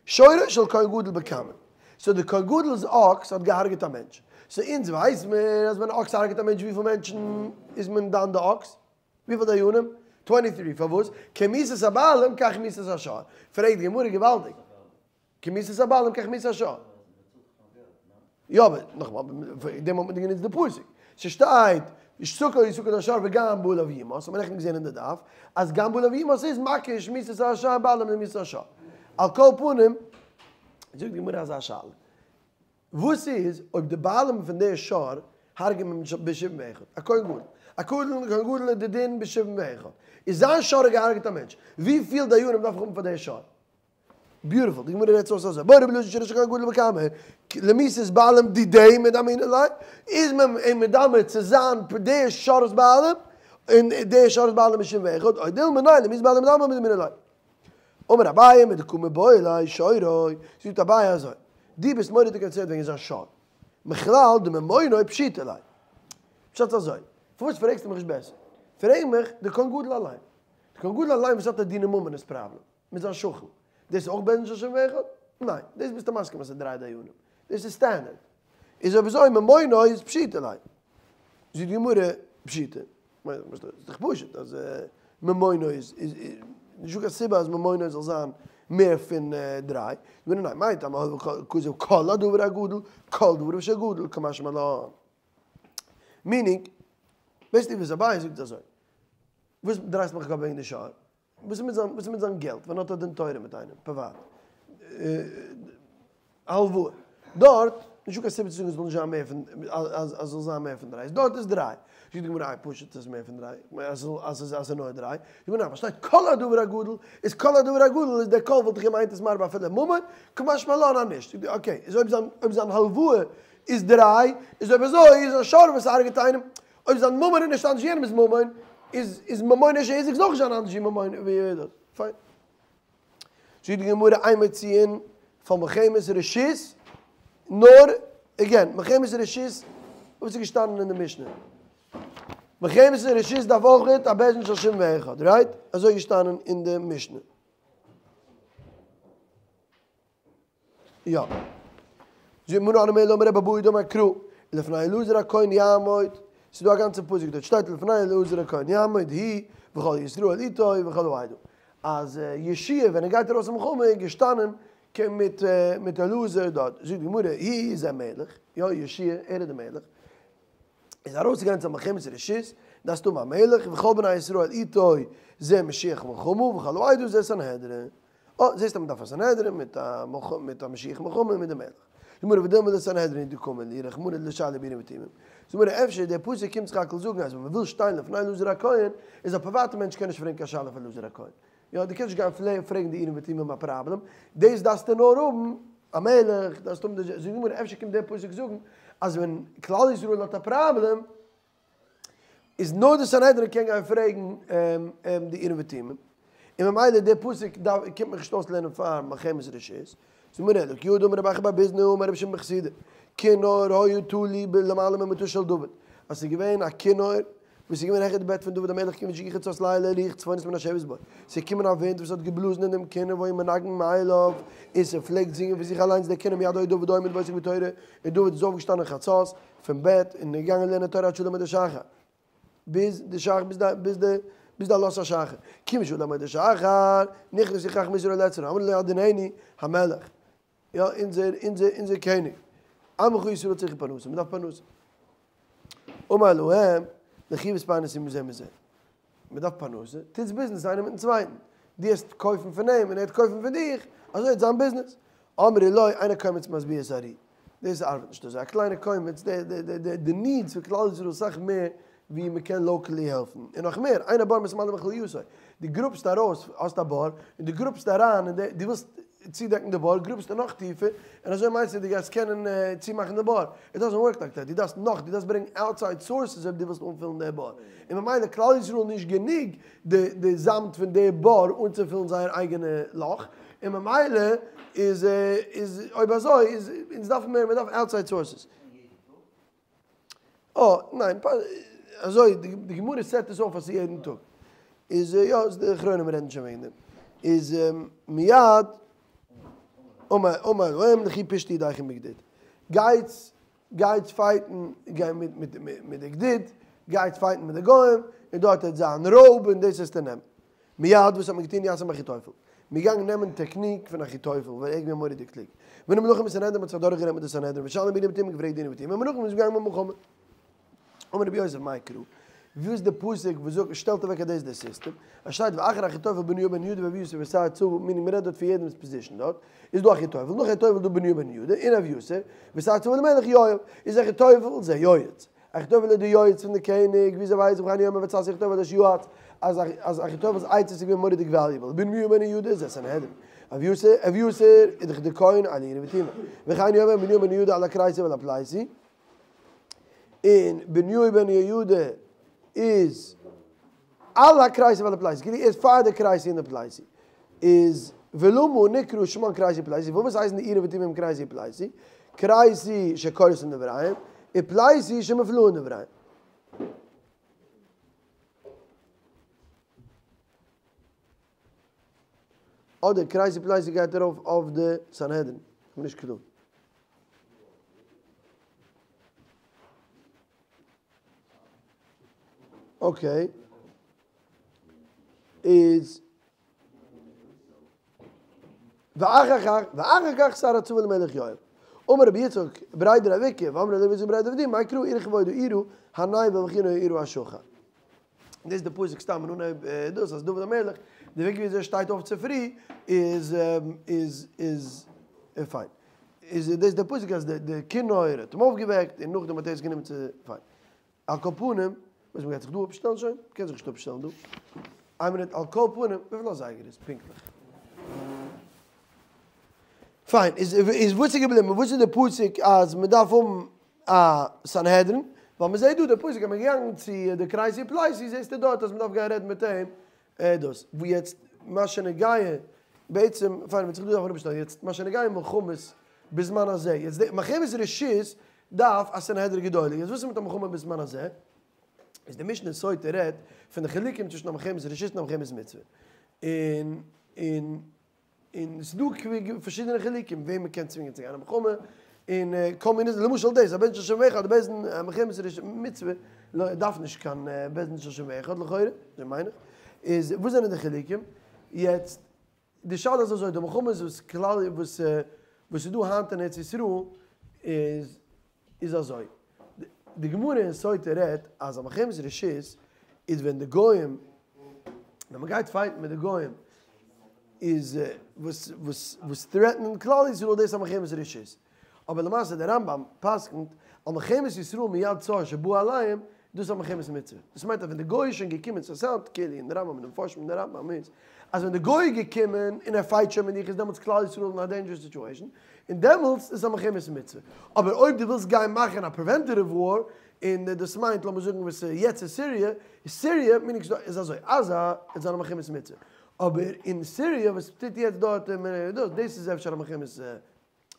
שורו של כהן גדול בכמה. סאו די כהן גדול'ס אקס האט געהארגעט א מענטש. סאו אונז ווייס מיר אז ווען א אקס הארגעט א מענטש וויפיל מענטשן איז מען דן די אקס? וויפיל דיינים? טווענטי טרי. פארוואס? כמיתת הבעלים כך מיתת השור. פרעגט די גמרא געוואלדיג. כמיתת הבעלים כך מיתת השור. יא אבער נאכאמאל פאר דעם האט מען גענוצט די פסוק. ס'שטייט סקול יסקל השור וגם בעליו יומת, האט מען נעכטן געזען אין די דף אז גם בעליו יומת איז מקיש מיתת הבעלים למיתת השור. על כל פנים זאגט די גמרא אזא שאלה. וואס איז אויב די בעלים פון די שור הרג'ט מען בשבעים ואחד? א כהן גדול. א כהן גדול איז די דין בשבעים ואחד. איז זיין שור האט געהארגעט א מענטש. וויפיל דיינים דארף איך האבן פאר די שור? ביוטיפול, די גמרא רעדט זיך אויס אזוי, בעי רבי אלעזר שורו של כהן גדול בקמיה, למיתת בעלים דידיה מדמינן ליה, איז מען אים מדמה צו זיין די שור'ס בעלים, און די שור'ס בעלים בשבעים ואחד, או דילמא ניין, למיתת בעלים דעלמא מדמינן ליה. אמר אביי מדקא מיבעיא ליה שורו, זאגט אביי אזוי, דו ביסט מורא'דיג קאנסערנד וועגן זיין שור, מכלל דממונו פשיטא ליה. פשט אזוי, פארוואס פרעגסטו מיך נישט בעסער? פרעג מיך די כהן גדול אליין. די כהן גדול אליין וואס האט א דיני ממונות פראבלעם מיט זיין שכן, דאס איז אויך בית דין של שבעים ואחד? ניין, דאס ביסטו מסכים אז ס'איז דריי דיינים, דאס איז סטענדערד. איז אויב אזוי ממונו איז פשיטא ליה. זאגט די גמרא פשיטא, כ'מיין ס'איז דאך פשוט אז ממונו איז, נישטא קיין סיבה אז ממונו זאל זיין מער פון דריי. זאגט די גמרא ניין, מאי טעמא הואיל וכתב כל הדבר הגדול, כל דבריו של גדול, קא משמע לן. מינינג, בעיסיקלי וואס אביי זאגט אזוי, וואס דרייסט מיך א קאפ וועגן די שור? וואס איז מיט זיין, וואס איז מיט זיין געלט ווען ער האט א דין תורה מיט איינעם פריוואט? הלוואה. דארט, נישטא קיין סיבה צו זאגן עס זאל נישט זיין מער פון, אז עס זאל זיין מער פון דריי. דארט איז דריי. זאגט די גמרא, איי פשוט איז מער פון דריי, אז עס איז נאר דריי. זאגט די גמרא, ניין, פארשטייט כל הדבר הגדול, איז כל הדבר הגדול איז דער כל וואלט איך געמיינט איז מרבה אפילו ממון, קא משמע לן אז נישט. זאגט די, אקעי, איז אויב זיין, אויב זיין הלוואה איז דריי, איז אויב אזוי איז א שור וואס הרג'ט איינעם, אויב זיין ממון איז נישט אנדערש ווי יענעמ'ס ממון, איז איז ממונו של הזיק זאל אויך נישט זיין אנדערש ווי ממון ווי דאס. פיין. זאגט די גמרא אין מוציאין פאר מלחמת רשות, נאר, עגעין, מלחמת רשות, וואס איז געשטאנען אין די משנה? מלחמת רשות דארף אויך א בית דין של שבעים ואחד, רייט? אזוי איז געשטאנען אין די משנה. יא. זאגט מנא הני מילי אמר רבי אבהו דאמר קרא, ולפני אלעזר הכהן יעמוד, ס'איז דא א גאנצע פסוק דארט שטייט ולפני אלעזר הכהן יעמוד הוא וכל ישראל איתו וכל העדה. אז יהושע ווען ער גייט ארויס אין מלחמה איז געשטאנען מיט מיט אלעזר דארט. זאגט די גמרא הוא זה מלך, יא יהושע ער איז די מלך, איז ארויסצוגיין צו מלחמת רשות, דארפסטו האבן א מלך, וכל בני ישראל איתו זה משוח מלחמה וכל העדה זה סנהדרין. אה, זעסט אז מ'דארף א סנהדרין מיט א מיט א משוח מלחמה מיט די מלך. זאגט די גמרא ודילמא לסנהדרין הוא דקאמר להו רחמנא לישאלו באורים ותומים. זאגט די גמרא אפשר דער פסוק קומט סך הכל זאגן אז ווען מ'וויל שטיין לפני אלעזר הכהן איז א פריוואטע מענטש קען נישט פרעגן קיין שאלה פון אלעזר הכהן. יא, דו קענסט נישט גיין פרעגן די אורים ותומים א פראבלעם, דאס דארפסטו נאר האבן א מלך, דארפסט האבן די, זאגט די גמרא אפשר קומט דער פסוק זאגן אז ווען כלל ישראל האט א פראבלעם איז נאר די סנהדרין קען גיין פרעגן די אורים ותומים, און ממילא דער פסוק דארף קומט מיך נישט אויסלערנען פאר מלחמת רשות. זאגט די גמרא אלא כי הא דאמר רב אחא בר ביזנא אמר רבי שמעון בן חסידא, כינור היה תלוי למעלה ממיטתו של דוד, אז ס'איז געווען א כינור וואס איז געווען העכער די בעט פון דוד המלך כיוון שהגיע חצות לילה רוח צפונית מנשבת בו, ס'איז געקומען א ווינט וואס האט געבלאזן אין דעם כינור והיה מנגן מאליו, און ס'פלעגט זינגען פון זיך אליינס דער כינור מיד היה דוד עומד ועוסק בתורה, און דוד איז אויפגעשטאנען חצות פון בעט און איז געגאנגען לערנען תורה עד שעלה עמוד השחר, ביז די שחר ביז די ביז די ביז די עלות השחר, כיוון שעלה עמוד השחר נכנסו חכמי ישראל אצלו אמרו לו אדוננו המלך, יא אונזער אונזער אונזער קעניג, עמך ישראל צריכים פרנסה, מען דארף פרנסה. אמר להם, לכו והתפרנסו זה מזה. מען דארף פרנסה, טוטס ביזנעס איינער מיטן צווייטן. דו העסט קויפן פון אים און ער העט קויפן פון דיך, אזוי העט זיין ביזנעס. אמרו לו, אין הקומץ משביע את הארי. דאס ארבעט נישט אזוי, א קליינע קומץ, די די די די די נידס פון כלל ישראל איז אסאך מער ווי מען קען לאקעלי העלפן. און נאך מער, אין הבור מתמלא מחליותו. דו גראבסט ארויס, האסט א בור, און דו גראבסט אריין, און דו ווילסט צודעקן די בור, גראבסטו נאך טיפער, און אזוי מיינסטו דו גייסט קענען צומאכן די בור. איט דאזענט ווארק לייק דעט, דו דארפסט נאך, דו דארפסט ברענגן אוטסייד סאורסעס אויב דו ווילסט אנפילן די בור. און ממילא כלל ישראל נישט גענוג די די זאמד פון די בור אנצופילן זייער אייגענע לאך, און ממילא איז איז אויב אזוי איז אונז דארפן מער, מען דארף אוטסייד סאורסעס. אה, ניין, אזוי, די גמרא סעט עס אויף אז ס'איז יעדן טאג. איז יא, די אחרונים רעדן שוין וועגן דעם. איז מיד. אמר להם לכו פשטו ידיכם בגדוד, גייטס גייטס פייטן גיי מיט מיט מיט די גדוד, גייטס פייטן מיט די גוים, און דארט וועט זיין רויב און דאס וועסטו נעמען. מיד וואס האט מען געטון יעשה עם אחיתופל? מ'איז געגאנגען נעמען טעקניק פון אחיתופל, ווייל ער איז געווען מורא'דיג קלוג. ונמלכים בסנהדרין מ'האט זיך דורכגערעדט מיט די סנהדרין, ושאלו באורים ותומים געפרעגט די אורים ותומים, ומלכים מ'איז געגאנגען במלחמה. אמר רבי יוסף מאי קרא, וואו איז די פסוק וואס זאגט שטעלט אוועק אז דאס איז די סיסטעם? עס שטייט ואחר אחיתופל בניהו בן יהוידע ואביתר ושר צבא, מיינינג מ'רעדט דארט פון יעדעמ'ס פאזישן דארט, איז דא אחיתופל, נאך אחיתופל איז דא בניהו בן יהוידע און אביתר, ושר צבא למלך יואב, איז אחיתופל זה יועץ, אחיתופל איז די יועץ פון די קעניג, וויאזוי ווייס איך וכן הוא אומר ועצת אחיתופל אשר יעץ, אז אז אחיתופל'ס עצות איז געווען מורא'דיג וועליובעל, בניהו בן יהוידע זה סנהדרין, אביתר, אביתר איז דאך די כהן אלו אורים ותומים, וכן הוא אומר בניהו בן יהוידע על הכרתי ועל הפלתי. און בניהו בן יהוידע איז על הכרתי ועל הפלתי, כאילו ער איז פאר די כרתי און די פלתי, איז ולמה נקרא שמן כרתי ופלתי, פארוואס הייסן די אורים ותומים כרתי ופלתי, כרתי שכורתין דבריהם, ופלתי שמפלאין דבריהם. אדער כרתי ופלתי גייט ארויף אויף די סנהדרין, כ'בין נישט קלאר. אקעי. איז ואחר כך, ואחר כך שר הצבא למלך יואב. אמר רבי יצחק בריה דרב איקא, ואמרי לה רבי יצחק בריה דרב די, מאי קרא עיר כבוד העיר הנבל וכי נא העיר השחר. דאס איז די פסוק סתם אין אנהייב דאס אז דוד המלך די וועג וויאזוי ער שטייט אויף צופרי איז איז איז פיין איז דאס די פסוק אז די כינור האט אים אויפגעוועקט און נאכדעם האט ער עס גענומען צו פיין על כל פנים וואס מ'גייט זיך דא אפשטעלן שוין? מ'קען זיך נישט אפשטעלן דא. איין מינוט על כל פנים וויפיל אזייגער איז פונקטליך? פיין איז איז וואס איז געבליבן? וואס איז די פסוק אז מ'דארף האבן א סנהדרין, ווייל מען זעט דא די פסוק אז מען איז געגאנגען צו די כרתי ופלתי זעסטו דארט אז מען דארף גיין רעדן מיט אים דאס וואו יעצט מה שנוגע בעצם פיין מ'וועט זיך דא דארפן אפשטעלן יעצט מה שנוגע מלחמות בזמן הזה יעצט די מלחמת רשות דארף א סנהדרין גדולה יעצט וואס איז מיט א מלחמה בזמן הזה איז די משנה אין סוטה רעדט פון די חילוקים צווישן א מלחמת רשות און א מלחמת מצוה און און און ס'איז דא פארשידענע חילוקים וועם מ'קען צווינגען צו גיין אין מלחמה, און כל מיני, למשל דאס, א בית דין של שבעים ואחד, בית דין מלחמת מצוה, דארף נישט קיין בית דין של שבעים ואחד לכאורה, אזוי מיין איך, איז וואס זענען די חילוקים? יעצט, די שאלה איז אזוי, די מלחמות וואס כלל וואס וואס איז דא היינט אין ארץ ישראל איז איז אזוי, די גמרא אין סוטה רעדט אז א מלחמת רשות איז ווען די גוים, ווען מען גייט פייטן מיט די גוים, איז וואס וואס וואס טרעטענען כלל ישראל דאס איז א מלחמת רשות, אבער למעשה די רמב ם פסק'נט על מלחמת ישראל מיד צר שבא עליהם, דאס איז א מלחמת מצוה, דאס מיינט אז ווען די גוי איז שוין געקומען, סא סאונדט כאילו אין די רמב ם און די מפרשים אין די רמב ם איז, אז ווען די גוי איז געקומען און ער פייט שוין מיט דיך איז דעמאלטס כלל ישראל אין א דעינדזשערעס סיטועשאן, און דעמאלטס איז א מלחמת מצוה. אבער אויב דו ווילסט גיין מאכן א פריווענטעטיוו וואר, און דאס מיינט לאמיר זאגן וואס איז יעצט אין סיריע, סיריע מיינט איז אזוי, עזה איז א מלחמת מצוה, אבער אין סיריע וואס טוט יעצט דארט דאס, דאס איז אפשר א מלחמת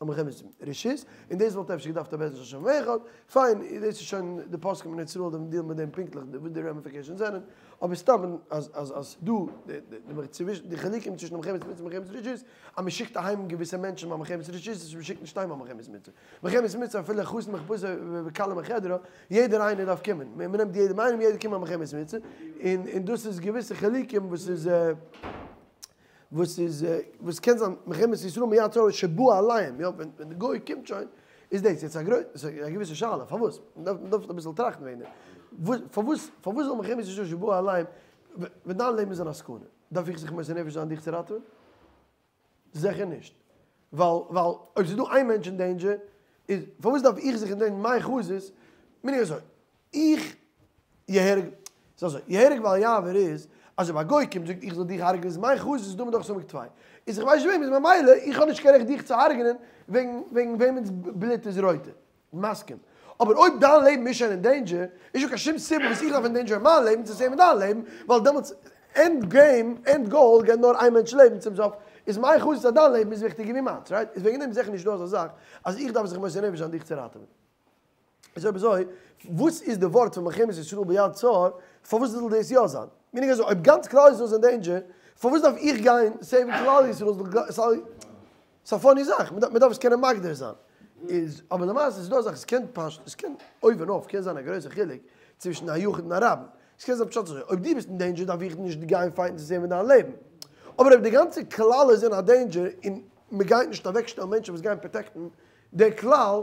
א מלחמת רשות, און דאס וואלט אפשר געדארפט א בית דין של שבעים ואחד, פיין, דאס איז שוין די פוסקים אין ארץ ישראל דעם דיעלן מיט דעם פונקטליך וואס די רעמיפיקעישאנס זענען, אבער סתם אז אז אז דא די די חילוקים צווישן מלחמת מצוה און מלחמת רשות, אז מען שיקט אהיים געוויסע מענטשן ביי מלחמת רשות, איז מען שיקט נישט אהיים ביי מלחמת מצוה. מלחמת מצוה אפילו חתן בחופתו וכלה בחדרה, יעדער איינער דארף קומען, מען נעמט יעדעם איינעם יעדער קומט ביי מלחמת מצוה, און און דאס איז געוויסע חילוקים וואס איז. וואס איז וואס קען זיין מלחמת ישראל מיד צר שבא עליהם, יא ווען די גוי קומט שוין איז דאס יעצט א גרוי א געוויסע שאלה פארוואס מען דארף אביסל טראכטן וועגן דעם, פארוואס פארוואס זאל מלחמת ישראל שבא עליהם ווען דיין לעבן איז אין א סכנה דארף איך זיך מוסר נפש זיין דיך צו ראטעווען? זיכער נישט, ווייל ווייל אויב ס'איז דא איין מענטש אין דעינדזשער איז פארוואס דארף איך זיך אין דעינדזשער מאי חזית מיינט אזוי איך יהרג, ס'איז אזוי, יהרג ואל יעבור איז, אז אויב א גוי קומט זאגט איך זאל דיך הרג'נען איז מאי חזית דא מדאך סומק טפי. איז איך ווייס נישט וועם איז ממילא איך האב נישט קיין רעכט דיך צו הרג'נען וועגן וועגן וועמענס בלוט איז רויטע. מסכים. אבער אויב דיין לעבן איז שוין אין דעינדזשער, איז נישטא קיין שום סיבה וואס איך דארף ענדעינדזשערן מיין לעבן צו סעיוון דיין לעבן, ווייל דעמאלטס ענד געים, ענד גאול, גייט נאר איין מענטש לעבן צום סוף, איז מאי חזית אז דיין לעבן איז וויכטיגער ווי מיינס, רייט? איז וועגן דעם זיכער נישטא אזא זאך אז איך דארף זיך מוסר נפש זיין דיך צו ראטעווען. איז אויב אזוי, וואס איז די ווארט פון מלחמת ישראל ביד צר, פארוואס זאל דאס יא זיין? מיינט אזוי, אויב גאנץ כלל ישראל איז אין דעינדזשער, פארוואס דארף איך גיין סעיוון כלל ישראל? ס'איז א funny זאך, מען דארף עס קענען מגדיר זיין. איז, אבער למעשה איז דא א זאך, עס קען פשט, עס קען אויבן אויף קען זיין א גרויסע חילוק צווישן א יחיד און א רבים. עס קען זיין פשט אזוי, אויב דו ביסט אין danger דארף איך נישט גיין fight ן צו save ן דיין לעבן. אבער אויב די גאנצע כלל איז אין א danger און מען גייט נישט אוועקשטעלן מענטשן וואס גייען protect ן דער כלל,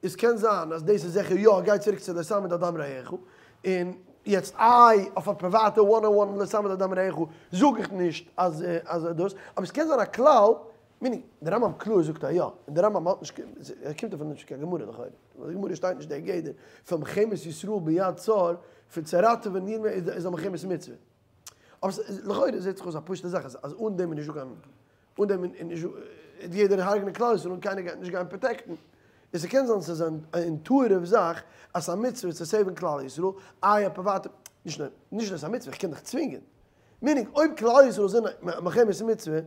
איז קען זיין אז דאס איז זיכער יא, גיי צוריק צו לא תעמוד על דם רעך, און יעצט איי אויף א פריוואטע one on one לא תעמוד על דם רעך זאג איך נישט אז אז דאס, אבער עס קען זיין א כלל, meaning, דער רמב ם קלאר זאגט א יא, און דער רמב ם האלט נישט, ער קומט אפילו נישט קיין גמרא לכאורה, ווייל די גמרא שטייט נישט דער גדר פון מלחמת ישראל ביד צר, פון צו ראטעווען אידן איז א מלחמת מצוה. אבער לכאורה זעט זיך אויס א פשוטע זאך אז אן דעם איז נישטא קיין אן דעם איז נישט דא, יעדער הרג'נען כלל ישראל און קיינער גייט נישט גיין protect ן. און ס'קען זיין ס'איז אן intuitive זאך אז ס'איז א מצוה צו save ן כלל ישראל, איי א פריוואטע, נישט נאר נישט נאר ס'איז א מצוה, איך קען דיך צווינגען. meaning אויב כלל ישראל זענען מלחמת מצוה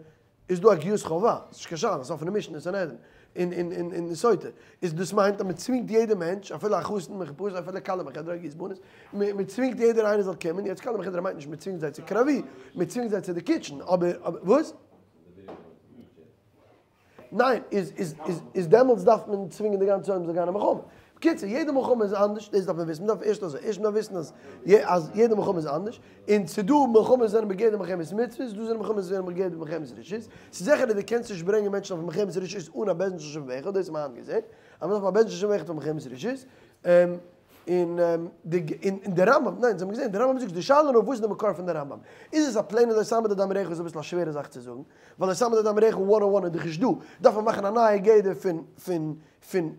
איז דא א גיוס חובה, ס'איז נישט קיין שאלה, ס'איז אפענע משנה אין סנהדרין, און אין אין אין סוטה, איז דאס מיינט אז מ'צווינגט יעדע מענטש, אפילו א חתן מחופש, אפילו כלה מחדרה גיוס בנות, מ'צווינגט יעדער איינער זאל קומען, יעצט כלה מחדרה מיינט נישט מ'צווינגט זיי צו קרבי, מ'צווינגט זיי צו די kitchen, אבער אבער וואס? ניין, איז איז איז איז דעמאלטס דארף מען צווינגען די גאנצע עולם זאל גיין אין מלחמה. בקיצור, יעדע מלחמה איז אנדערש, דאס דארף מען וויסן, מ'דארף ערשט אזוי, ערשט מ'דארף וויסן אז אז יעדע מלחמה איז אנדערש, און ס'דא מלחמות זענען בגדר מלחמת מצוות, דא זענען מלחמות זענען בגדר מלחמת רשות, ס'איז זיכער אז דו קענסט נישט ברענגען מענטשן אויף מלחמת רשות אן א בית דין של שבעים ואחד, דאס האט מען היינט געזען, אז מ'דארף א בית דין של שבעים ואחד פאר מלחמת רשות, און די רמב ם, ניין, זיי האבן געזען, די רמב ם זאגט, די שאלה נאר וואס איז די מקור פון די רמב ם? איז עס א plain ע לא תעמוד על דם רעך איז אביסל א שווערע זאך צו זאגן, ווייל לא תעמוד על דם רעך one on one איז דאך נישט דא, דארף מען מאכן א נייע גדר פון פון פון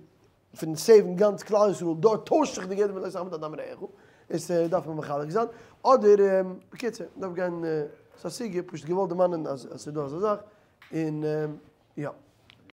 פון save ן גאנץ כלל ישראל, דארט טוישט זיך די גדר פון לא תעמוד על דם רעך, איז דארף מען מחלק זיין, אדער בקיצור, מ'דארף גיין, ס'איז א סוגיא, פשוט געוואלט דערמאנען אז ס'איז דא אזא זאך, און יא.